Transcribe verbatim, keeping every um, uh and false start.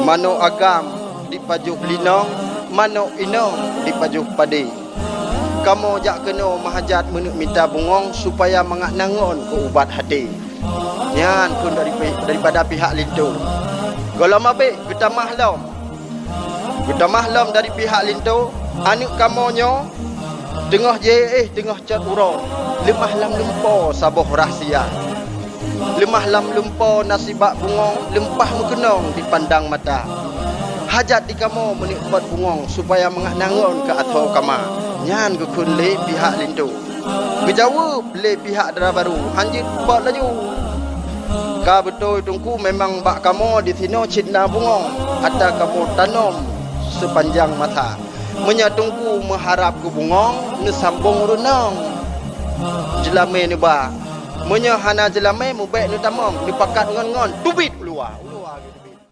Manok agam dipajoh linong, manok inong dipajoh padé. Kamoe jak keunoe meuhajat meuneuk mita bungöng supaya mangat na ngon keu ubat até. Nyan kheun dari pi-, daripada pihak linto. Gohlom abéh geutamah lom. Geutamah lom dari pihak linto, aneuk kamoe nyoe teungoh jiéh teungoh cot uroe, leumah lam lumpo saboh rahsia. Leumah lam lumpo na sibak bungöng, leumpah meukeunong dipandang mata. Hajat di kamoe meuneuk pot bungöng supaya mangat na ngon keu athoe kama. Nyan geukheun lé pihak linto. Geujaweueb lé pihak dara barô, hanjeuet pot laju. Ka beutôi Teungku, memang bak kamoe disinoe cit na bungöng ata kamoe tanom seupanjang masa. Meunyoe Teungku meuharab keu bungöng, neusambong reunong. Jeulamé neuba. Meunyoe hana jeulamé, mubék neutamong, neupakat ngon-ngon, teubiet